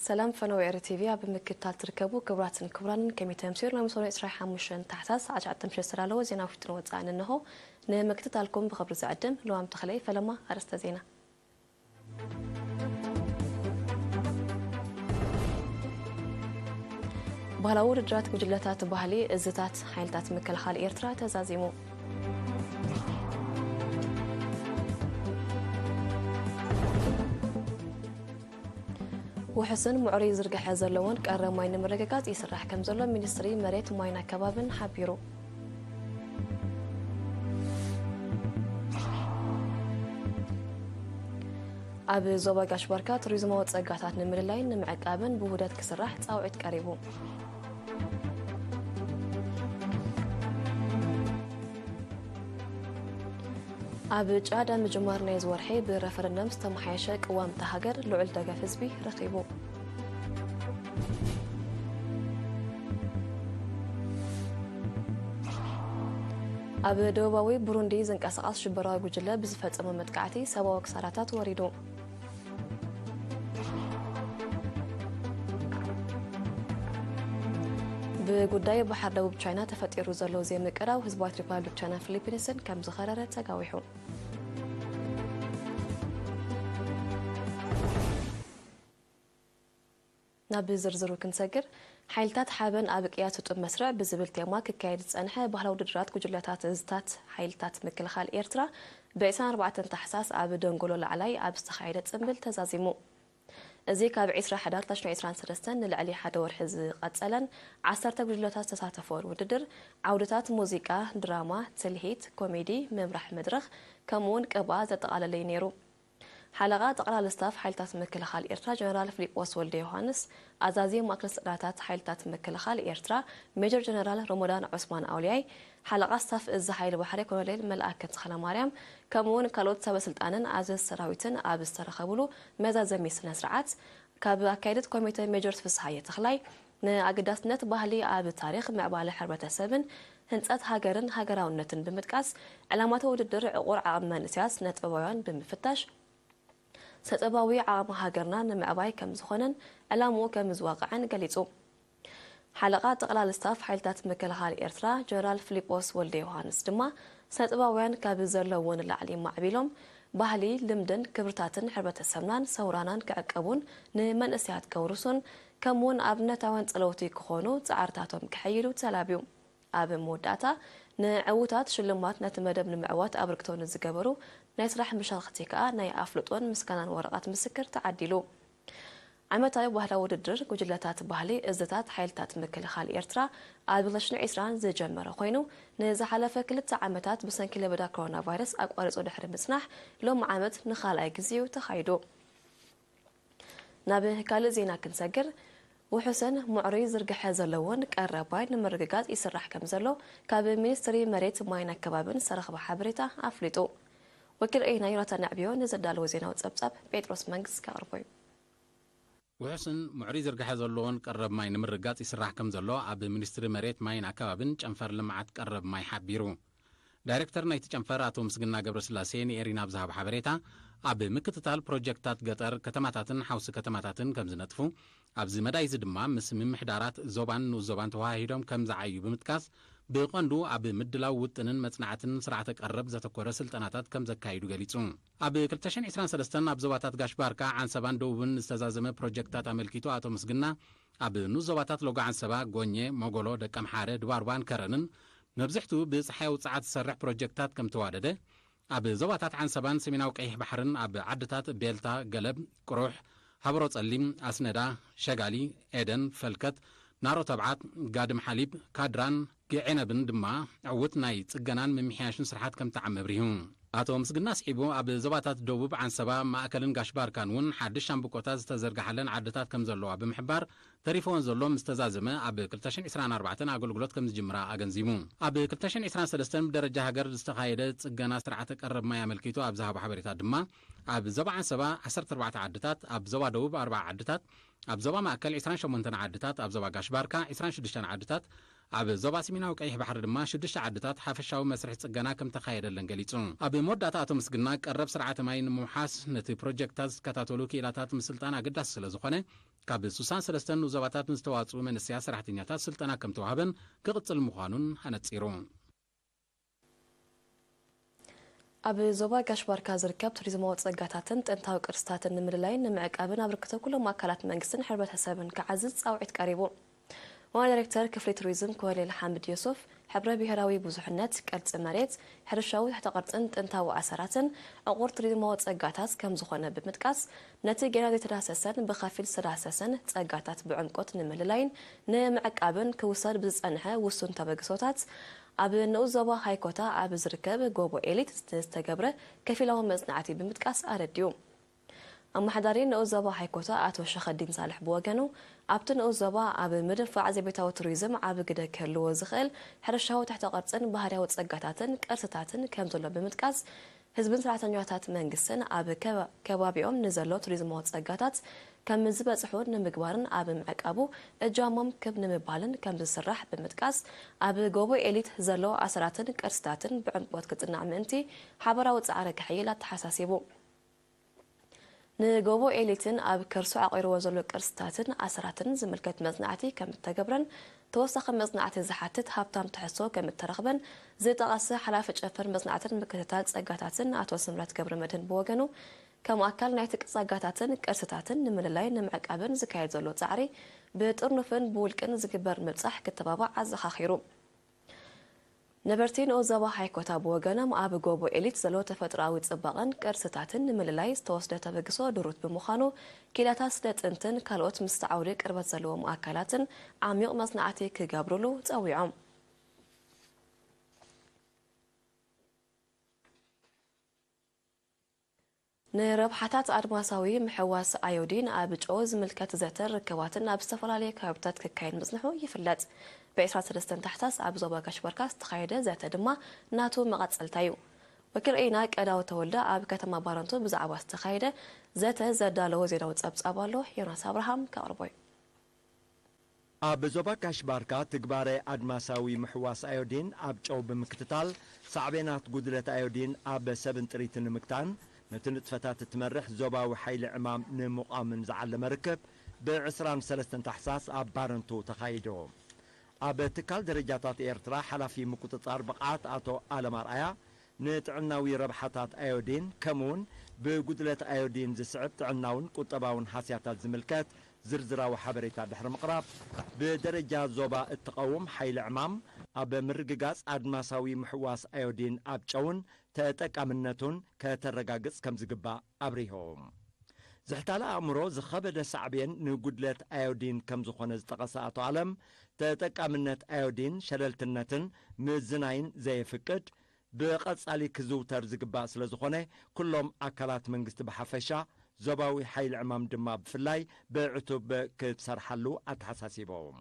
ሰላም ፈነወ ኤሪ ቲቪ ኣብ ምክትታል ትርከቡ ክቡራትን ክቡራንን፣ ከመይ ተምሲሩ? ሎሚ ሰኑይ ዕስራን ሓሙሽተን ታሕሳስ ሰዓት ትሽዓተ ምሸት ዝተዳለወ ዜና ውሽጥን ወጻእን እንሆ። ንምክትታልኩም ብኽብሪ ዝዕድም ልዋም ተኽለይ። ፈለማ ኣርእስተ ዜና። ባህላዊ ውድድራት ጉጅለታት ባህሊ እዝታት ሓይልታት ምክልኻል ኤርትራ ተዛዚሙ። ውሑስን ምዕሩይ ዝርግሐ ዘለዎን ቀረብ ማይ ንምርግጋጽ ይስራሕ ከም ዘሎ ሚኒስትሪ መሬት ማይን ኣከባብን ሓቢሩ። ኣብ ዞባ ጋሽ ባርካ ቱሪዝማዊ ጸጋታት ንምልላይን ንምዕቃብን ብውህደት ክስራሕ ጻውዒት ቀሪቡ። ኣብ ጫዳ ምጅማር ናይዚ ወርሒ ብረፈረንደም ዝተመሓየሸ ቅዋም እታ ሃገር ልዑል ደገፍ ህዝቢ ረኺቡ። ኣብ ደቡባዊ ብሩንዲ ዝንቀሳቐስ ሽበራዊ ጉጅለ ብዝፈጸሞ መጥቃዕቲ ሰብኣዊ ክሳራታት ወሪዱ። ብጉዳይ ባሕሪ ደቡብ ቻይና ተፈጢሩ ዘሎ ዘይምቅራው ህዝባዊት ሪፓብሊክ ቻይና ፊሊፒንስን ከም ዝኸረረ ተጋዊሑ። ናብ ዝርዝሩ ክንሰግር፣ ሓይልታት ሓበን ኣብ ቅያ ስጡም መስርዕ ብዝብል ቴማ ክካየድ ዝጸንሐ ባህላዊ ውድድራት ጉጅለታት እዝታት ሓይልታት ምክልኻል ኤርትራ ብ24 ታሕሳስ ኣብ ደንጎሎ ላዕላይ ኣብ ዝተኻየደ ጽምብል ተዛዚሙ። እዚ ካብ ዕስራ ሕዳር ታሽኖ ዕስራን ሰለስተን ንልዕሊ ሓደ ወርሒ ዝቐጸለን ዓሰርተ ጉጅለታት ዝተሳተፈዎን ውድድር፣ ዓውድታት ሙዚቃ፣ ድራማ፣ ትልሂት፣ ኮሜዲ፣ ምምራሕ መድረኽ፣ ከምኡ'ውን ቅብኣ ዘጠቓለለ እዩ ነይሩ። ሓለቓ ጠቕላሊ ስታፍ ሓይልታት ምክልኻል ኤርትራ ጀነራል ፊሊጶስ ወልደ ዮሃንስ፣ ኣዛዚ ማእከል ስልጠናታት ሓይልታት ምክልኻል ኤርትራ ሜጀር ጀነራል ሮሞዳን ዑስማን ኣውልያይ፣ ሓለቓ ስታፍ እዚ ሓይሊ ባሕሪ ኮሎኔል መልኣከ ተኽለማርያም፣ ከምኡ'ውን ካልኦት ሰበ ስልጣንን ኣዘዝቲ ሰራዊትን ኣብ ዝተረኸብሉ መዛዘሚ ስነ ስርዓት፣ ካብ ኣካየድት ኮሚተ ሜጀር ፍስሃየ ተኽላይ፣ ንኣገዳስነት ባህሊ ኣብ ታሪኽ ምዕባለ ሕብረተሰብን ህንጸት ሃገርን ሃገራውነትን ብምጥቃስ፣ ዕላማታት ውድድር ዕቑር ዓቕሚ መንእሰያት ስነ ጥበባውያን ብምፍታሽ፣ ስነ ጥበባዊ ዓቕሚ ሃገርና ንምዕባይ ከም ዝኾነን ዕላምኡ ከም ዝዋቕዐን ገሊጹ። ሓለቓ ጠቕላሊ ስታፍ ሓይልታት ምክልኻል ኤርትራ ጀነራል ፊሊጶስ ወልደ ዮሃንስ ድማ፣ ስነ ጥበባውያን ካብ ዘለዎም ንላዕሊ ማዕቢሎም፣ ባህሊ፣ ልምድን ክብርታትን ሕብረተሰብናን ሰውራናን ክዕቅቡን ንመንእሰያት ከውርሱን፣ ከምኡ'ውን ኣብነታውያን ጸለውቲ ክኾኑ ጻዕርታቶም ከሐይሉ ተላብዩ። ኣብ መወዳእታ፣ ንዕዉታት ሽልማት ነቲ መደብ ንምዕዋት ኣበርክቶ ንዝገበሩ ናይ ስራሕ መሻርኽቲ ከኣ ናይ ኣፍልጦን ምስጋናን ወረቐት ምስክር ተዓዲሉ። ዓመታዊ ባህላዊ ውድድር ጉጅለታት ባህሊ እዝታት ሓይልታት ምክልኻል ኤርትራ ኣብ ክልተ ሽሕን ዕስራን ዝጀመረ ኮይኑ፣ ንዝሓለፈ ክልተ ዓመታት ብሰንኪ ለበዳ ኮሮና ቫይረስ ኣቋሪጹ ድሕሪ ምጽናሕ፣ ሎሚ ዓመት ንኻልኣይ ግዜ'ዩ ተኻይዱ። ናብ ካልእ ዜና ክንሰግር፣ ውሑስን ምዕሩይ ዝርግሐ ዘለዎን ቀረብ ማይ ንምርግጋጽ ይስራሕ ከም ዘሎ ካብ ሚኒስትሪ መሬት ማይን ኣከባብን ዝተረኽበ ሓበሬታ ኣፍሊጡ። ወኪል ሬድዮና ዮናታን ኣዕብዮ ንዘዳለዎ ዜናዊ ጸብጻብ ጴጥሮስ መንግስት ከቕርቦ እዩ። ውሑስን ምዕሩይ ዝርግሐ ዘለዎን ቀረብ ማይ ንምርጋጽ ይስራሕ ከም ዘሎ ኣብ ሚኒስትሪ መሬት ማይን ኣከባብን ጨንፈር ልምዓት ቀረብ ማይ ሓቢሩ። ዳይሬክተር ናይቲ ጨንፈር ኣቶ ምስግና ገብረስላሴ ንኤሪና ኣብ ዝሃቦ ሓበሬታ፣ ኣብ ምክትታል ፕሮጀክትታት ገጠር ከተማታትን ሓውሲ ከተማታትን ከም ዝነጥፉ፣ ኣብዚ መዳይ እዚ ድማ ምስ ምምሕዳራት ዞባን ንኡስ ዞባን ተወሃሂዶም ከም ዝዓዩ ብምጥቃስ፣ ብቐንዱ ኣብ ምድላው ውጥንን መጽናዕትን ስርዓተ ቀረብ ዘተኮረ ስልጠናታት ከም ዘካይዱ ገሊጹ። ኣብ ክልተ ሽሕን ዕስራን ሰለስተን ኣብ ዞባታት ጋሽ ባርካ፣ ዓንሰባን ደቡብን ዝተዛዘመ ፕሮጀክትታት ኣመልኪቱ ኣቶ ምስግና፣ ኣብ ንኡስ ዞባታት ሎጎ ዓንሰባ፣ ጎኘ፣ መጎሎ፣ ደቀምሓረ፣ ድባርባን ከረንን መብዝሕቱ ብጸሓያዊ ጸዓት ዝሰርሕ ፕሮጀክትታት ከም ተዋደደ፣ ኣብ ዞባታት ዓንሰባን ሰሜናዊ ቀይሕ ባሕርን ኣብ ዓድታት ቤልታ፣ ገለብ፣ ቅሩሕ፣ ሃበሮ ጸሊም፣ ኣስነዳ፣ ሸጋሊ፣ ኤደን፣ ፈልከት፣ ናሮ ተብዓት፣ ጋድም ሓሊብ፣ ካድራን ግዔነብን ድማ ዕዉት ናይ ጽገናን ምምሕያሽን ስርሓት ከም ተዓመ ኣብሪሁ። ኣቶ ምስግና ኣስዒቡ፣ ኣብ ዞባታት ደቡብ ዓንሰባ፣ ማእከልን ጋሽ ባርካን እውን ሓድሽ ሻምብቆታት ዝተዘርግሓለን ዓድታት ከም ዘለዋ ብምሕባር፣ ተሪፍወን ዘሎ ምስ ተዛዘመ ኣብ ክልተ ሽሕን ዕስራን ኣርባዕተን ኣገልግሎት ከም ዝጅምራ ኣገንዚቡ። ኣብ ክልተ ሽሕን ዕስራን ሰለስተን ብደረጃ ሃገር ዝተኻየደ ጽገና ስርዓተ ቀረብ ማይ ኣመልኪቱ ኣብ ዝሃቦ ሓበሬታ ድማ፣ ኣብ ዞባ ዓንሰባ ዓሰርተ ኣርባዕተ ዓድታት፣ ኣብ ዞባ ደቡብ ኣርብዓ ዓድታት፣ ኣብ ዞባ ማእከል ዕስራን ሸሞንተን ዓድታት፣ ኣብ ዞባ ጋሽ ባርካ ዕስራን ሽዱሽተን ዓድታት፣ ኣብ ዞባ ሰሜናዊ ቀይሕ ባሕሪ ድማ ሽዱሽተ ዓድታት ሓፈሻዊ መስርሕ ጽገና ከም ተኻየደለን ገሊጹ። ኣብ መወዳእታ ኣቶ ምስግና ቀረብ ስርዓተ ማይ ንምውሓስ ነቲ ፕሮጀክትታት ዝከታተሉ ክኢላታት ምስልጣን ኣገዳሲ ስለ ዝኾነ፣ ካብ ስሳን ሰለስተን ንኡስ ዞባታት ንዝተዋጽኡ መንእሰያት ሰራሕተኛታት ስልጠና ከም ተዋህበን ክቕጽል ምዃኑን ኣነጺሩ። ኣብ ዞባ ጋሽ ባርካ ዝርከብ ቱሪዝማዊ ጸጋታትን ጥንታዊ ቅርስታትን ንምልላይን ንምዕቃብን ኣበርክቶ ኩሎም ኣካላት መንግስትን ሕብረተሰብን ክዓዝዝ ጻውዒት ቀሪቡ። ዋና ዳይሬክተር ክፍሊ ቱሪዝም ኮሎኔል ሓምድ ዮሱፍ፣ ሕብረ ብሄራዊ ብዙሕነት፣ ቅርጺ መሬት፣ ሕርሻዊ ትሕተ ቅርጽን ጥንታዊ ኣሰራትን ዕቑር ቱሪዝማዊ ጸጋታት ከም ዝኾነ ብምጥቃስ፣ ነቲ ጌና ዘይተዳህሰሰን ብኸፊል ዝተዳህሰሰን ጸጋታት ብዕምቆት ንምልላይን ንምዕቃብን ክውሰድ ብዝጸንሐ ውሱን ተበግሶታት፣ ኣብ ንኡስ ዞባ ሃይኮታ ኣብ ዝርከብ ጎቦ ኤሊት ዝተገብረ ከፊላዊ መጽናዕቲ ብምጥቃስ ኣረዲኡ። ኣመሓዳሪ ንኡስ ዞባ ሃይኮታ ኣቶ ሸኸዲን ሳልሕ ብወገኑ፣ ኣብቲ ንኡስ ዞባ ኣብ ምድንፋዕ ዘቤታዊ ቱሪዝም ዓቢ ግደ ክህልዎ ዝኽእል ሕርሻዊ ትሕተ ቅርጽን ባህርያዊ ጸጋታትን ቅርስታትን ከም ዘሎ ብምጥቃስ፣ ህዝብን ሰራሕተኛታት መንግስትን ኣብ ከባ-፣ ከባቢኦም ንዘሎ ቱሪዝማዊ ጸጋታት ከም ዝበጽሑ ንምግባርን ኣብ ምዕቃቡ እጃሞም ክብ ንምባልን ከም ዝስራሕ ብምጥቃስ፣ ኣብ ጎቦ ኤሊት ዘሎ ኣሰራትን ቅርስታትን ብዕምቆት ክጽናዕ ምእንቲ ሓበራዊ ጻዕሪ ክሕይል ኣተሓሳሲቡ። ንጎቦ ኤሊትን ኣብ ከርሱ ዓቒርዎ ዘሎ ቅርስታትን ኣሰራትን ዝምልከት መጽናዕቲ ከም እተገብረን፣ ተወሳኺ መጽናዕቲ ዝሓትት ሃብታም ትሕዝቶ ከም እተረኽበን ዝጠቐሰ ሓላፊ ጨንፈር መጽናዕትን ምክትታል ጸጋታትን ኣቶ ስምረት ገብረመድህን ብወገኑ፣ ከም ኣካል ናይቲ ጸጋታትን ቅርስታትን ንምልላይን ንምዕቃብን ዝካየድ ዘሎ ጻዕሪ ብጥርኑፍን ብውልቅን ዝግበር ምብጻሕ ክተባባዕ ኣዘኻኺሩ። ነበርቲ ንኡስ ዞባ ሃይኮታ ብወገኖም፣ ኣብ ጎቦ ኤሊት ዘሎ ተፈጥሮኣዊ ጽባቐን ቅርስታትን ንምልላይ ዝተወስደ ተበግሶ ድሩት ብምዃኑ፣ ኪላታት ስነ ጥንትን ካልኦት ምስቲ ዓውዲ ቅርበት ዘለዎም ኣካላትን ዓሚቕ መጽናዕቲ ክገብሩሉ ጸዊዖም። ንረብሓታት ኣድማሳዊ ምሕዋስ ኣዮዲን ኣብ ጨው ዝምልከት ዘተ ርክባትን ኣብ ዝተፈላለዩ ከባቢታት ክካየድ ምጽንሑ ይፍለጥ። ብ ዕስራን ሰለስተን ታሕሳስ ኣብ ዞባ ጋሽ ባርካ ዝተኻየደ ዘተ ድማ ናቱ መቐጸልታ እዩ። ወኪል ርኢና ቀዳው ተወልደ ኣብ ከተማ ባረንቱ ብዛዕባ ዝተኻየደ ዘተ ዘዳለዎ ዜናዊ ጸብጻብ ኣሎ። ዮናስ ኣብርሃም ከቕርቦ እዩ። ኣብ ዞባ ጋሽ ባርካ ትግባረ ኣድማሳዊ ምሕዋስ ኣዮዲን ኣብ ጨው ብምክትታል፣ ሳዕቤናት ጉድለት ኣዮዲን ኣብ ሰብን ጥሪትን ንምግታን፣ ነቲ ንጥፈታት እትመርሕ ዞባዊ ሓይሊ ዕማም ንምቋምን ዝዓለመ ርክብ፣ ብ ዕስራን ሰለስተን ታሕሳስ ኣብ ባረንቱ ተኻይዶ። ኣብ ትካል ደረጃታት ኤርትራ ሓላፊ ምቁጽጻር ብቕዓት ኣቶ ኣለም ኣርኣያ፣ ንጥዕናዊ ረብሓታት ኣዮዲን፣ ከምኡውን ብጉድለት ኣዮዲን ዝስዕብ ጥዕናውን ቁጠባውን ሃስያታት ዝምልከት ዝርዝራዊ ሓበሬታ ድሕሪ ምቕራብ፣ ብደረጃ ዞባ እትቐውም ሓይሊ ዕማም፣ ኣብ ምርግጋጽ ኣድማሳዊ ምሕዋስ ኣዮዲን ኣብ ጨውን ተጠቃምነቱን ከተረጋግጽ ከም ዝግባእ ኣብሪሆም። ዝሕታለ ኣእምሮ ዝኸበደ ሳዕቤን ንጉድለት ኣዮዲን ከም ዝኾነ ዝጠቐሰ ኣቶ ኣለም፣ ተጠቃምነት ኣዮዲን ሸለልትነትን ምዝናይን ዘየፍቅድ፣ ብቐጻሊ ክዝውተር ዝግባእ ስለ ዝኾነ፣ ኩሎም ኣካላት መንግስቲ ብሓፈሻ፣ ዞባዊ ሓይሊ ዕማም ድማ ብፍላይ ብዕቱብ ክትሰርሓሉ ኣተሓሳሲቦም።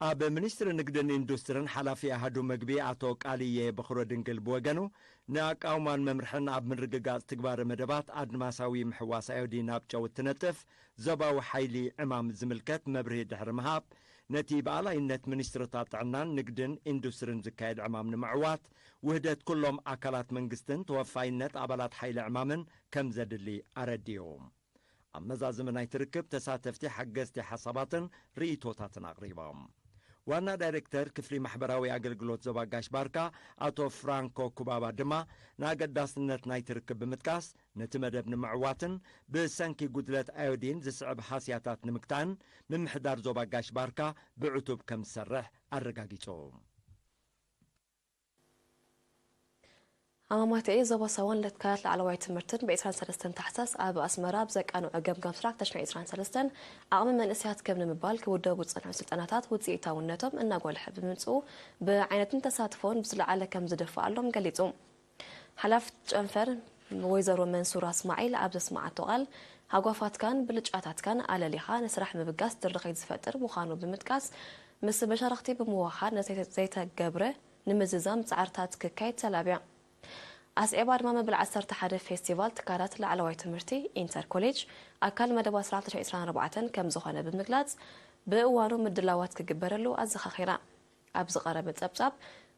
ኣብ ሚኒስትሪ ንግድን ኢንዱስትርን ሓላፊ ኣሃዱ መግቢ ኣቶ ቃልየ በኽረ ድንግል ብወገኑ፣ ንኣቃውማን መምርሕን ኣብ ምርግጋጽ ትግባረ መደባት ኣድማሳዊ ምሕዋስ ኣዮዲን ኣብ ጨው እትነጥፍ ዞባዊ ሓይሊ ዕማም ዝምልከት መብርሂ ድሕሪ ምሃብ፣ ነቲ ብኣላይነት ሚኒስትርታት ጥዕናን ንግድን ኢንዱስትርን ዝካየድ ዕማም ንምዕዋት፣ ውህደት ኩሎም ኣካላት መንግስትን ተወፋይነት ኣባላት ሓይሊ ዕማምን ከም ዘድሊ ኣረዲኡ። ኣብ መዛዘሚ ናይቲ ርክብ፣ ተሳተፍቲ ሓገዝቲ ሓሳባትን ርእይቶታትን ኣቕሪቦም። ዋና ዳይሬክተር ክፍሊ ማሕበራዊ ኣገልግሎት ዞባ ጋሽ ባርካ ኣቶ ፍራንኮ ኩባባ ድማ፣ ንኣገዳስነት ናይቲ ርክብ ብምጥቃስ፣ ነቲ መደብ ንምዕዋትን ብሰንኪ ጉድለት ኣዮዲን ዝስዕብ ሃስያታት ንምግታእን፣ ምምሕዳር ዞባ ጋሽ ባርካ ብዕቱብ ከም ዝሰርሕ ኣረጋጊጹ። ሃማማተኤ ዞባ ሳዋን ለትካላት ላዕለዋይ ትምህርትን ብ ዕስራን ሰለስተን ታሕሳስ ኣብ ኣስመራ ብዘቃንዖ ገምጋም ስራሕ ክልተ ሽሕን ዕስራን ሰለስተን ዓቕሚ መንእሰያት ከብ ንምባል ክውደቡ ዝጸንሑ ስልጠናታት ውጽኢታውነቶም እናጎልሐ ብምምጽኡ ብዓይነትን ተሳትፎን ብዝለዓለ ከም ዝድፍኣሎም ገሊጹ። ሓላፍት ጨንፈር ወይዘሮ መንሱራ እስማዒል ኣብ ዘስመዓቶ ቃል፣ ሃጓፋትካን ብልጫታትካን ኣለሊኻ ንስራሕ ምብጋስ ድርኺት ዝፈጥር ምዃኑ ብምጥቃስ፣ ምስ መሻርኽቲ ብምውህሃድ ነቲ ዘይተገብረ ንምዝዛም ጻዕርታት ክካየድ ተላብያ። ኣስዒባ ድማ መበል ዓሰርተ ሓደ ፌስቲቫል ትካላት ላዕለዋይ ትምህርቲ ኢንተር ኮሌጅ ኣካል መደብ ኣስራ ክልተ ሽሕን ዕስራን ኣርባዕተን ከም ዝኾነ ብምግላጽ፣ ብእዋኑ ምድላዋት ክግበረሉ ኣዘኻኺራ። ኣብ ዝቐረበ ጸብጻብ፣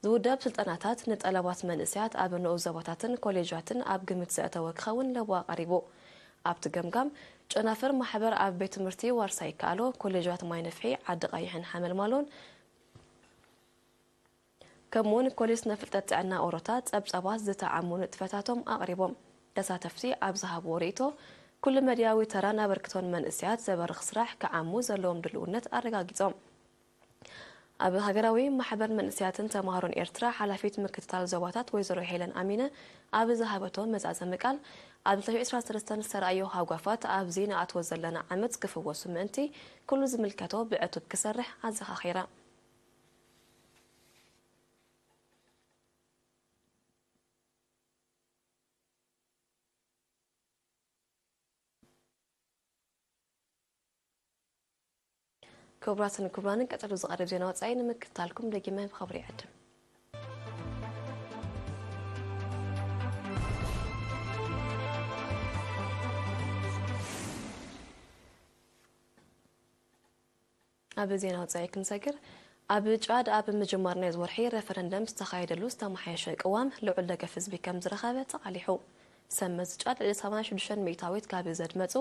ዝውደብ ስልጠናታት ንጠለባት መንእሰያት ኣብ ንኡስ ዞባታትን ኮሌጃትን ኣብ ግምት ዘእተወ ክኸውን ለበዋ ቀሪቡ። ኣብቲ ገምጋም፣ ጨናፍር ማሕበር ኣብ ቤት ትምህርቲ ዋርሳይ ይከኣሎ፣ ኮሌጃት ማይ ነፍሒ፣ ዓዲ ቀይሕን ሓመልማሎን፣ ከምኡውን ኮሌጅ ስነ ፍልጠት ጥዕና ኦሮታ ጸብጻባት ዝተዓሙ ንጥፈታቶም ኣቕሪቦም። ተሳተፍቲ ኣብ ዝሃብዎ ርእይቶ፣ ኩሉ መድያዊ ተራን ኣበርክቶን መንእሰያት ዘበርኽ ስራሕ ክዓሙ ዘለዎም ድልውነት ኣረጋጊጾም። ኣብ ሃገራዊ ማሕበር መንእሰያትን ተማሃሮን ኤርትራ ሓላፊት ምክትታል ዞባታት ወይዘሮ ሄለን ኣሚነ ኣብ ዝሃበቶ መዛዘሚ ቃል፣ ኣብ ዕስራን ሰለስተን ዝተራእዮ ሃጓፋት ኣብዚ ንኣትዎ ዘለና ዓመት ክፍወሱ ምእንቲ ኩሉ ዝምልከቶ ብዕቱብ ክሰርሕ ኣዘኻኺራ። ክቡራትን ክቡራንን፣ ቀጸሉ ዝቐርብ ዜና ወጻኢ ንምክትታልኩም ደጊመ ብኸብሪ ይዕድም። ኣብ ዜና ወጻኢ ክንሰግር፣ ኣብ ጫድ ኣብ ምጅማር ናይዚ ወርሒ ሬፈረንደም ዝተኻየደሉ ዝተመሓየሸ ቅዋም ልዑል ደገፍ ህዝቢ ከም ዝረኸበ ተቓሊሑ። ሰብ መዚ ጫድ ልዕሊ ሰብዓን ሽዱሽተን ሚእታዊት ካብ ዘድመጹ፣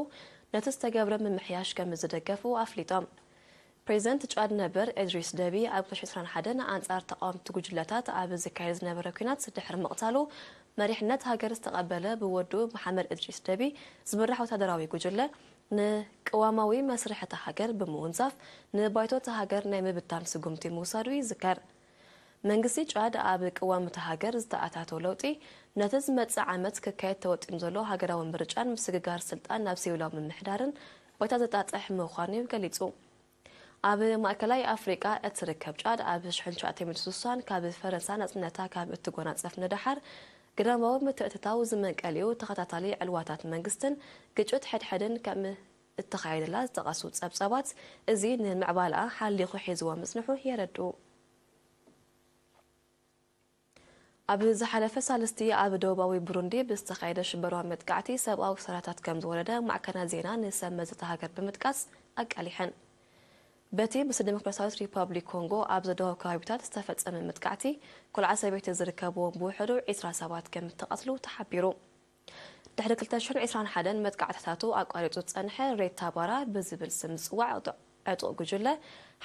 ነቲ ዝተገብረ ምምሕያሽ ከም ዝደገፉ ኣፍሊጦም። ፕሬዚደንት ጫድ ነበር እድሪስ ደቢ ኣብ ክልተ ሽሕን ዕስራን ሓደን ኣንጻር ተቓወምቲ ጉጅለታት ኣብ ዝካየድ ዝነበረ ኲናት ድሕሪ ምቕታሉ፣ መሪሕነት ሃገር ዝተቐበለ ብወዱ መሓመድ እድሪስ ደቢ ዝምራሕ ወታደራዊ ጉጅለ፣ ንቅዋማዊ መስርሕ እታ ሃገር ብምውንዛፍ፣ ንባይቶ እታ ሃገር ናይ ምብታን ስጉምቲ ምውሳዱ ይዝከር። መንግስቲ ጫድ ኣብ ቅዋም እታ ሃገር ዝተኣታቶ ለውጢ፣ ነቲ ዝመጽእ ዓመት ክካየድ ተወጢኑ ዘሎ ሃገራዊ ምርጫን ምስግጋር ስልጣን ናብ ሲቪላዊ ምምሕዳርን ባይታ ዘጣጥሕ ምዃኑ ገሊጹ። ኣብ ማእከላይ ኣፍሪቃ እትርከብ ጫድ፣ ኣብ ሽሕን ትሽዓተ ሚእትን ስሳን ካብ ፈረንሳ ናጽነታ ካብ እትጎናጸፍ ንደሓር፣ ግዳማዊ ምትእትታው ዝመንቀሊኡ ተኸታታሊ ዕልዋታት መንግስትን ግጭት ሕድሕድን ከም እተኻየደላ ዝጠቐሱ ጸብጻባት፣ እዚ ንምዕባለኣ ሓሊኹ ሒዝዎ ምጽንሑ የረድኡ። ኣብ ዝሓለፈ ሳልስቲ ኣብ ደቡባዊ ብሩንዲ ብዝተኻየደ ሽበራዊ መጥቃዕቲ ሰብኣዊ ክሳራታት ከም ዝወረደ ማዕከናት ዜና ንሰብ መዚ እታ ሃገር ብምጥቃስ ኣቃሊሐን። በቲ ምስ ዲሞክራሲያዊት ሪፓብሊክ ኮንጎ ኣብ ዝደወብ ከባቢታት ዝተፈጸመ መጥቃዕቲ፣ ቆልዓ ሰበይቲ ዝርከብዎም ብውሕዱ ዕስራ ሰባት ከም እተቐትሉ ተሓቢሩ። ድሕሪ ክልተ ሽሕን ዕስራን ሓደን መጥቃዕትታቱ ኣቋሪጹ ዝጸንሐ ሬድ ታባራ ብዝብል ስም ዝጽዋዕ ዕጡቕ፣ ዕጡቕ ጉጅለ፣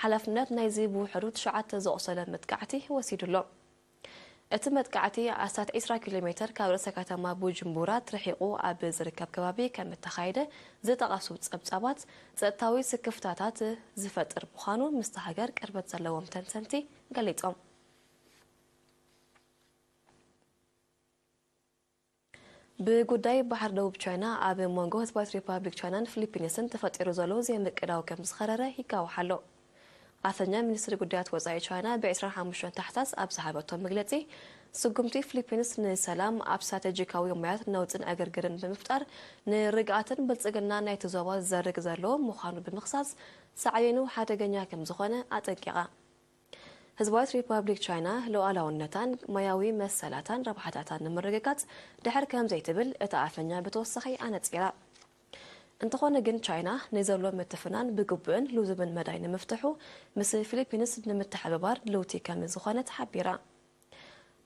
ሓላፍነት ናይዚ ብውሕዱ ትሽዓተ ዘቑሰለ መጥቃዕቲ ወሲዱ ኣሎ። እቲ መጥቃዕቲ ኣስታት ዕስራ ኪሎ ሜተር ካብ ርእሰ ከተማ ቡጁምቡራ ትርሒቑ ኣብ ዝርከብ ከባቢ ከም እተኻየደ ዝጠቐሱ ጸብጻባት፣ ጸጥታዊ ስክፍታታት ዝፈጥር ምዃኑ ምስቲ ሃገር ቅርበት ዘለዎም ተንተንቲ ገሊጾም። ብጉዳይ ባሕሪ ደቡብ ቻይና ኣብ መንጎ ህዝባዊት ሪፓብሊክ ቻይናን ፊሊፒንስን ተፈጢሩ ዘሎ ዘይምቅዳው ከም ዝኸረረ ይጋዋሕ ኣሎ። ኣፈኛ ሚኒስትሪ ጉዳያት ወጻኢ ቻይና ብ ዕስራን ሓሙሽተን ታሕሳስ ኣብ ዝሃበቶ መግለጺ፣ ስጉምቲ ፊሊፒንስ ንሰላም ኣብ ስትራቴጂካዊ ማያት ነውጽን ዕግርግርን ብምፍጣር፣ ንርግኣትን ብልጽግና ናይቲ ዞባ ዝዘርግ ዘሎ ምዃኑ ብምኽሳስ፣ ሳዕቤኑ ሓደገኛ ከም ዝኾነ ኣጠንቂቓ። ህዝባዊት ሪፓብሊክ ቻይና ሉዓላውነታን ማያዊ መሰላታን ረብሓታታን ንምርግጋጽ ድሕር ከም ዘይትብል እታ ኣፈኛ ብተወሳኺ ኣነጺራ። እንተኾነ ግን፣ ቻይና ንዘሎ ምትፍናን ብግቡእን ልዙብን መዳይ ንምፍትሑ ምስ ፊሊፒንስ ንምትሕብባር ድልውቲ ከም ዝኾነት ሓቢራ።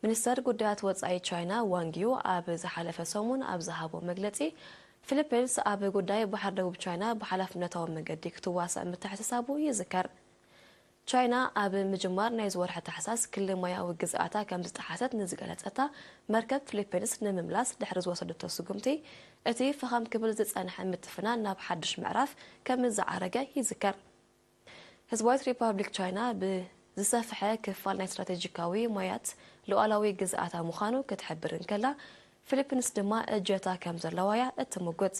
ሚኒስተር ጉዳያት ወጻኢ ቻይና ዋንግ ዩ ኣብ ዝሓለፈ ሰሙን ኣብ ዝሃቦ መግለጺ፣ ፊሊፒንስ ኣብ ጉዳይ ባሕሪ ደቡብ ቻይና ብሓላፍነታዊ መንገዲ ክትዋሳእ ምትሕስሳቡ ይዝከር። ቻይና ኣብ ምጅማር ናይዚ ወርሒ ታሕሳስ ክሊ ማያዊ ግዝኣታ ከም ዝጠሓሰት ንዝገለጸታ መርከብ ፊሊፒንስ ንምምላስ ድሕሪ ዝወሰደቶ ስጉምቲ፣ እቲ ፈኸም ክብል ዝጸንሐ ምትፍናን ናብ ሓድሽ ምዕራፍ ከም ዝዓረገ ይዝከር። ህዝባዊት ሪፓብሊክ ቻይና ብዝሰፍሐ ክፋል ናይ ስትራቴጂካዊ ማያት ሉዓላዊ ግዝኣታ ምዃኑ ክትሕብር እንከላ፣ ፊሊፒንስ ድማ እጀታ ከም ዘለዋ እያ እትምጉት።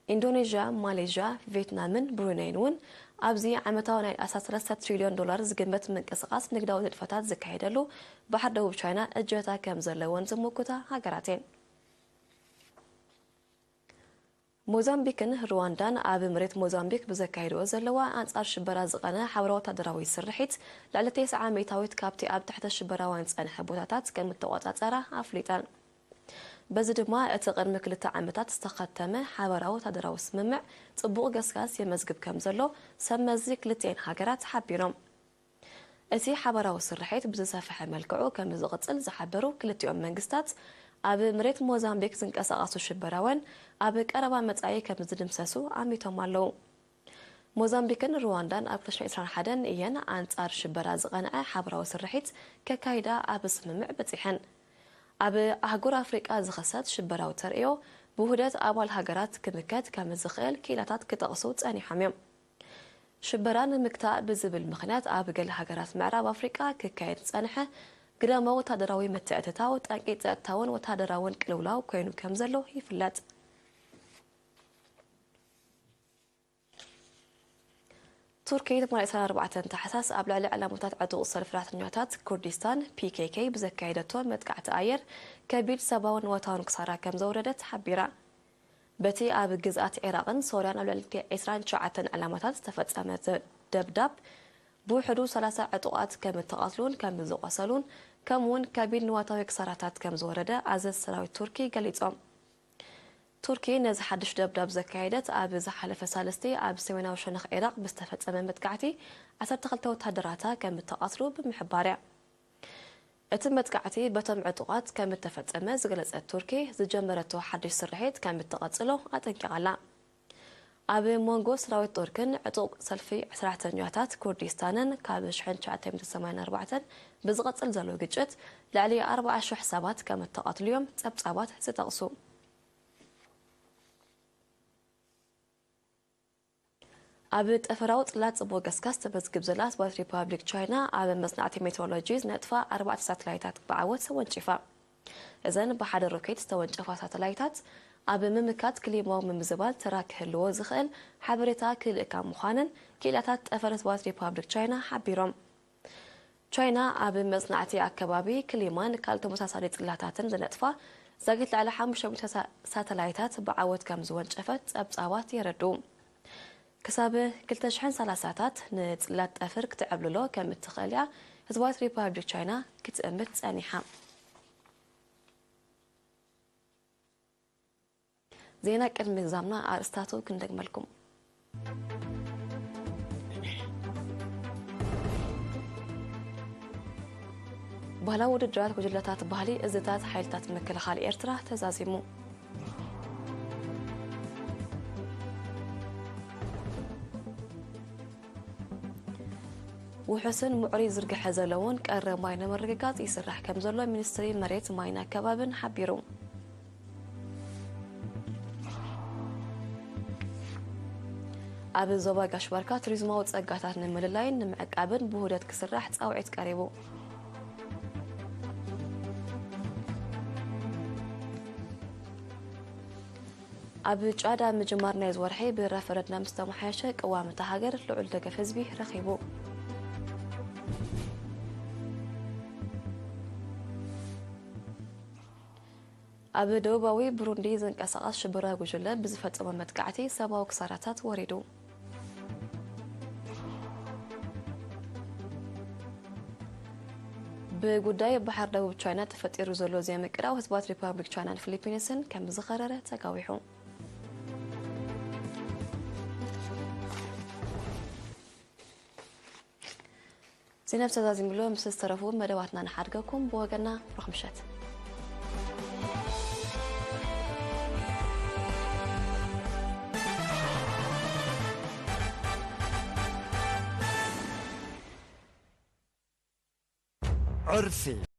ኢንዶኔዥያ፣ ማሌዥያ፣ ቪየትናምን ብሩነይን እውን ኣብዚ ዓመታዊ ናይ ኣስታት ሰለስተ ትሪልዮን ዶላር ዝግመት ምንቅስቓስ ንግዳዊ ንጥፈታት ዝካየደሉ ባሕሪ ደቡብ ቻይና እጀታ ከም ዘለወን ዝምጉታ ሃገራት እየን። ሞዛምቢክን ሩዋንዳን ኣብ መሬት ሞዛምቢክ ብዘካየድዎ ዘለዋ ኣንጻር ሽበራ ዝቐነ ሓበራዊ ወታደራዊ ስርሒት፣ ልዕሊ ተስዓ ሚእታዊት ካብቲ ኣብ ትሕቲ ሽበራውያን ዝጸንሐ ቦታታት ከም እተቖጻጸራ ኣፍሊጠን። በዚ ድማ እቲ ቅድሚ ክልተ ዓመታት ዝተኸተመ ሓበራዊ ወታደራዊ ስምምዕ ጽቡቕ ገስጋስ የመዝግብ ከም ዘሎ ሰብ መዚ ክልቲኤን ሃገራት ሓቢሮም። እቲ ሓበራዊ ስርሒት ብዝሰፍሐ መልክዑ ከም ዝቕጽል ዝሓበሩ ክልቲኦም መንግስታት፣ ኣብ መሬት ሞዛምቢክ ዝንቀሳቐሱ ሽበራውያን ኣብ ቀረባ መጻኢ ከም ዝድምሰሱ ኣሚቶም ኣለዉ። ሞዛምቢክን ሩዋንዳን ኣብ ክልተ ሽሕን ዕስራን ሓደን እየን ኣንጻር ሽበራ ዝቐንዐ ሓበራዊ ስርሒት ከካይዳ ኣብ ስምምዕ በጺሐን። ኣብ ኣህጉር ኣፍሪቃ ዝኸሰት ሽበራዊ ተርእዮ ብውህደት ኣባል ሃገራት ክምከት ከም ዝኽእል ክኢላታት ክጠቕሱ ጸኒሖም እዮም። ሽበራ ንምግታእ ብዝብል ምኽንያት ኣብ ገለ ሃገራት ምዕራብ ኣፍሪቃ ክካየድ ዝጸንሐ ግዳማዊ ወታደራዊ ምትእትታው ጠንቂ ጸጥታውን ወታደራውን ቅልውላው ኮይኑ ከም ዘሎ ይፍለጥ። ቱርኪ ትማሊ ዕስራን ኣርባዕተን ታሕሳስ ኣብ ልዕሊ ዕላማታት ዕጡቕ ሰልፊ ሰራሕተኛታት ኩርዲስታን ፒ ኬ ኬ ብዘካየደቶ መጥቃዕቲ ኣየር ከቢድ ሰብኣውን ንዋታውን ክሳራ ከም ዘውረደት ሓቢራ። በቲ ኣብ ግዝኣት ዒራቕን ሶርያን ኣብ ልዕሊ ዕስራን ትሽዓተን ዕላማታት ዝተፈጸመ ዘ-፣ ደብዳብ ብውሕዱ ሰላሳ ዕጡቓት ከም እተቐትሉን ከም ዝቖሰሉን ከምኡ'ውን ከቢድ ንዋታዊ ክሳራታት ከም ዝወረደ ኣዘዝቲ ሰራዊት ቱርኪ ገሊጾም። ቱርኪ ነዚ ሓድሽ ደብዳብ ዘካየደት ኣብ ዝሓለፈ ሳልስቲ ኣብ ሰሜናዊ ሸነኽ ዒራቕ ብዝተፈጸመ መጥቃዕቲ ዓሰርተ ክልተ ወታደራታ ከም እተቐትሉ ብምሕባር እያ። እቲ መጥቃዕቲ በቶም ዕጡቓት ከም እተፈጸመ ዝገለጸት ቱርኪ፣ ዝጀመረቶ ሓድሽ ስርሒት ከም እትቐጽሎ ኣጠንቂቓ ኣላ። ኣብ መንጎ ሰራዊት ቱርክን ዕጡቕ ሰልፊ ሰራሕተኛታት ኩርዲስታንን ካብ ሽሕን ትሽዓተ ሚእትን ሰማንያን ኣርባዕተን ብዝቐጽል ዘሎ ግጭት ልዕሊ ኣርባዓ ሽሕ ሰባት ከም እተቐትሉ እዮም ጸብጻባት ዝጠቕሱ። ኣብ ጠፈራዊ ጽላት ጽቡቕ ገስጋስ ተመዝግብ ዘላ ህዝባዊት ሪፓብሊክ ቻይና፣ ኣብ መጽናዕቲ ሜትሮሎጂ ዝነጥፋ ኣርባዕተ ሳተላይታት ብዓወት ወንጪፋ። እዘን ብሓደ ሮኬት ዝተወንጨፋ ሳተላይታት፣ ኣብ ምምካት ክሊማዊ ምምዝባል ተራ ክህልዎ ዝኽእል ሓበሬታ ክልእካ ምዃነን ክኢላታት ጠፈር ህዝባዊት ሪፓብሊክ ቻይና ሓቢሮም። ቻይና ኣብ መጽናዕቲ ኣከባቢ ክሊማን ካልእ ተመሳሳሊ ጽላታትን ዝነጥፋ ዛጊት ልዕሊ ሓሙሽተ ሚእቲ ሳ-፣ ሳተላይታት ብዓወት ከም ዝወንጨፈት ጸብጻባት የረድኡ። ክሳብ ክልተ ሽሕን ሰላሳታት ንጽላት ጠፍር ክትዕብልሎ ከም እትኽእል እያ ህዝባዊት ሪፓብሊክ ቻይና ክትእምት ጸኒሓ። ዜና ቅድሚ ምዛምና ኣርእስታቱ ክንደግመልኩም። ባህላዊ ውድድራት ጉጅለታት ባህሊ እዝታት ሓይልታት ምክልኻል ኤርትራ ተዛዚሙ። ውሑስን ምዕሩይ ዝርግሐ ዘለዎን ቀረብ ማይ ንምርግጋጽ ይስራሕ ከም ዘሎ ሚኒስትሪ መሬት ማይን ኣከባብን ሓቢሩ። ኣብ ዞባ ጋሽ ባርካ ቱሪዝማዊ ጸጋታት ንምልላይን ንምዕቃብን ብውህደት ክስራሕ ጻውዒት ቀሪቡ። ኣብ ጫድ ኣብ ምጅማር ናይዚ ወርሒ ብረፈረንደም ዝተመሓየሸ ቅዋም እታ ሃገር ልዑል ደገፍ ህዝቢ ረኺቡ። ኣብ ደቡባዊ ብሩንዲ ዝንቀሳቐስ ሽበራዊ ጉጅለ ብዝፈጸሞ መጥቃዕቲ ሰብኣዊ ክሳራታት ወሪዱ። ብጉዳይ ባሕሪ ደቡብ ቻይና ተፈጢሩ ዘሎ ዘይምቅራው ህዝባት ሪፓብሊክ ቻይናን ፊሊፒንስን ከም ዝኸረረ ተጋዊሑ። ዜና ተዛዚምሉ ምስ ዝተረፉ መደባትና ንሓድገኩም። ብወገና ብሩኽ ምሸት። ዕርፊ።